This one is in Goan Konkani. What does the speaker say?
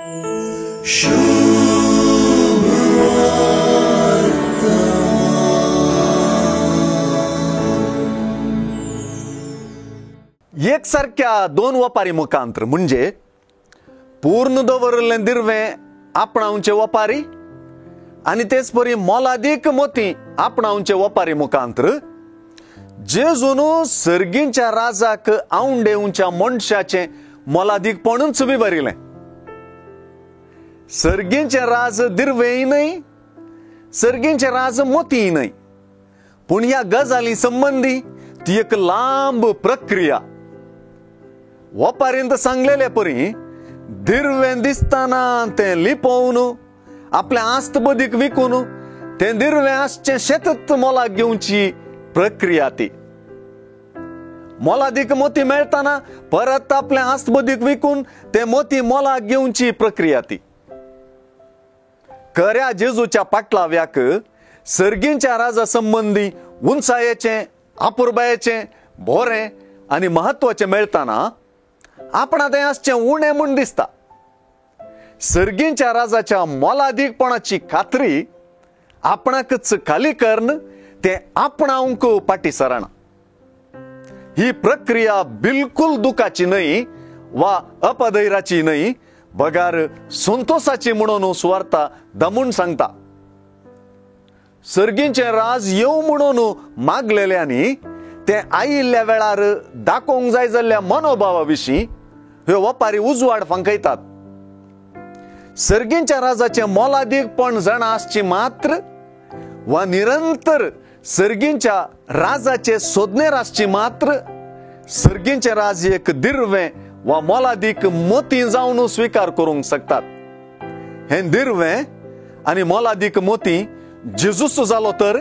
एक सारक्या दोन वपारी मुखांतर म्हणजे पूर्ण दवरिल्लें दिरवें आपणावचे वपारी आनी तेच परी मोलादीक मोती आपणावचे वपारी मुखांतर जेजून सर्गींच्या राजाक आवंडेवच्या मनशाचें मोलादीकपणूच विवरिलें. सर्गींचें राज दिरवेंय न्हय, सर्गींचें राज मोतीय न्हय, पूण ह्या गजाली संबंदी ती एक लांब प्रक्रिया. वपारींत सांगलेले परी दिरवें दिसतना तें लिपोवन आपल्या आस्त बदीक विकून तें दिरवें आसचें शेतच मोलाक घेवची प्रक्रिया. ती मोलादीक मोती मेळतना परत आपल्या आस्त बदीक विकून ते मोती मोलाक घेवची प्रक्रिया. ती खऱ्या जेजूच्या पाटलाव्याक सर्गींच्या राजा संबंदी उंचायेचें, अपुरबायेचें, बोरें आनी म्हत्वाचें मेळतना आपणा तें आसचें उणें म्हूण दिसता. सर्गींच्या राजाच्या मोलादीकपणाची खात्री आपणाकच खाली करून तें आपणावंक फाटी सरना. ही प्रक्रिया बिलकुल दुखाची न्हय वा अपधैराची न्हय, बगार संतोषाची म्हणून सुवार्ता दमून सांगता. सर्गींचें राज येवं म्हणून मागलेल्यांनी तें आयिल्ल्या वेळार दाखोवंक जाय जाल्ल्या मनोभावा विशीं ह्यो वपारी उजवाड फांकयतात. सर्गींच्या राजाचें मोलादीकपण जाणा आसची मात्र वा निरंतर सर्गींच्या राजाचे सोदनेर आसची मात्र सर्गींचें राज एक दिरवें वा मोलादीक मोती जावन स्विकार करूंक शकतात. हें दिरवें आनी मोलादीक मोती जेजूस जालो तर